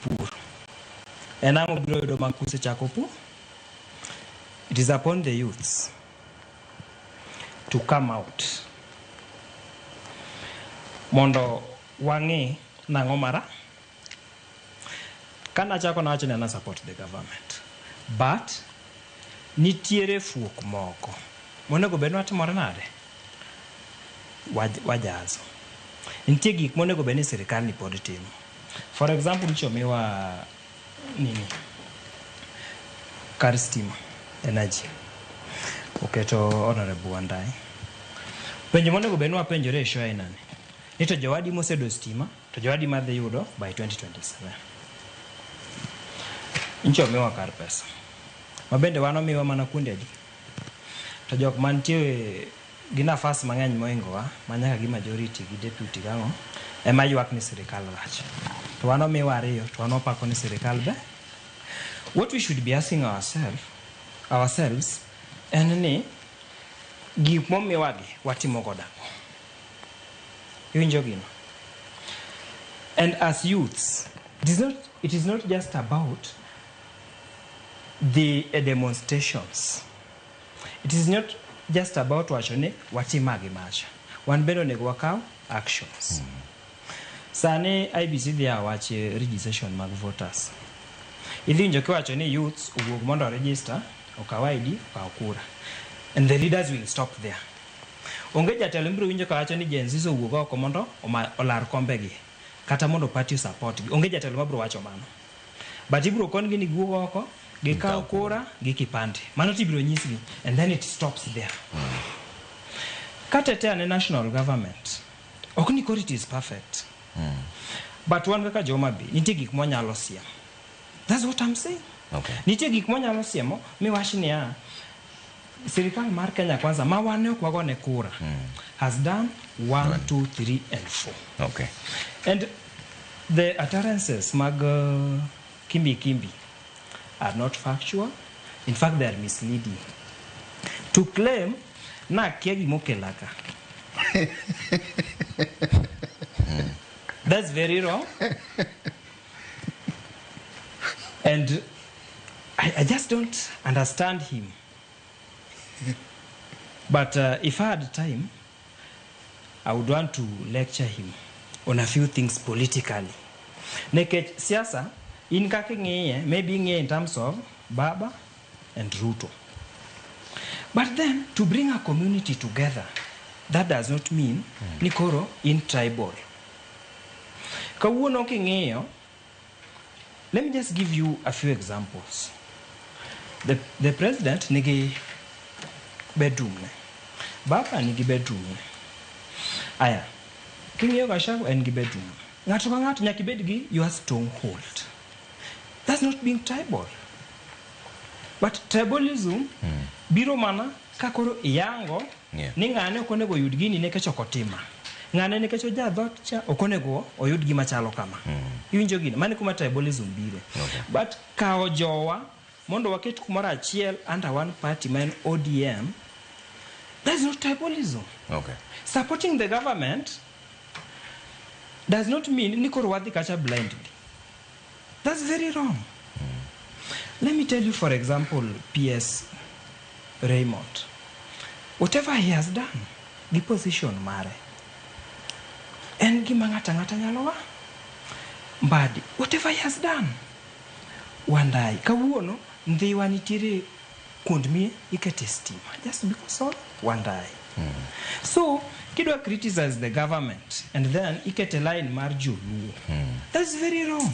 Pur en ang'o biro yudo ma kusechako pur? It is upon the youths to come out mondo wang'i nang'o mara. Kanachako nawacho ni ana support the government, but nitiere fuok moko monego bed ni watimore nade, wajazo. Nitie gik monego bed ni sirikal ni pod timo. For example, nyicho miwa nini kar stima, energy, oketo Honorable Wandayi. Penjo monego bed ni wapenjore e show ainani ni to jowadi moseyudo stima to jowadi madhi yudo by 2027. Nyicho miwa kar pesa ma bende wan omiwa mana kuonde adi, to jok mantie gi nafas mang'eny moingowa ma nyaka gi majority gi deputy gang'o ema ywak ni sirikal rach, to wan omiwa ariyo to wan wapako ni sirikal be. What we should be asking ourselves en ni gik momiwagi watimo godo ang'o? Iwinjo gino? And as youths, it is not just about the demonstrations. It is not just about wacho ni watima gi macha. Wan bende onego wakaw actions. Sani IEBC dhi yawo wach registration mag voters. Idhi winjo kiwacho ni youths owuog mondo register, okaw ID, okaw kura, and the leaders will stop there. Onge jatelo mibiro winjo kawacho ni Gen Zs owuog oko mondo olar kombegi kata mondo party support gi. Onge jatelo mabiro wacho mano, but ibiro kon gi ni giwuog oko gikaw kura gi kipande. Mano tibiro nyisgi and then it stops there. Katetea ne national government, ok ni koro it is perfect, but wan kaka jo Homa Bay nitie gik mwanyalo siemo. That's what I'm saying. Nitie gik mwanyalo siemo miwach niya, sirikal mar Kenya Kwanza ma wan ne ok wagone kura has done 1 2 3 and 4. And the utterances mag Kimbi Kimbi are not factual. In fact, they are misleading. To claim na kia gimokela ka. That's very wrong. And I just don't understand him. But if I had time, I would want to lecture him on a few things politically. Nikech siasa, in kaka ing'iye, maybe ing'iye in terms of Baba and Ruto. But then, to bring a community together, that does not mean ni koro in tribal. Kawuono king'iyo, let me just give you a few examples. The president nigi bedroom ne. Baba nigi bedroom ne. Aya, king'iyo Gachagua en gi bedroom. Ng'ato ka ng'ato nyaka ibed gi your stronghold. That's not being tribal. But tribalism biro mana ka koro iyango ni ng'ane ok onego oyud gini nikech ok otima. Ng'ane nikech oja dhoot cha ok onego oyud gima chalo kama. Iwinjo gino? Mano e kuma tribalism bire. But kawo jowa mondo waket kumoro achiel under one party ma en ODM, that's not tribalism. Supporting the government does not mean ni koro wadhi kacha blindly. That's very wrong. Let me tell you, for example, PS Raymond. Whatever he has done, gi position mare, en gima ng'ato ang'ata nyalo wa. Mbadi, whatever he has done. Wandayi, kawuono Ndhiwa nitiere kuond mi ikete stima just because of Wandayi. So, kidwa criticize the government and then ikete line mar joluo. That's very wrong.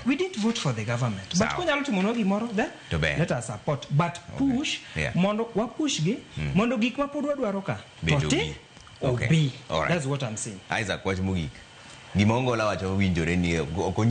We didn't vote for the government. But Sawa. konyalo timonwa gimoro, then To ber. let us support. But push mondo wa push gi mondo gik ma pod wadwaro ka Bende to ti obi. Okay. obi. Alright. That's what I'm saying. Isaac, wach mogik. Gima Ongola wacho winjore ni ok onyi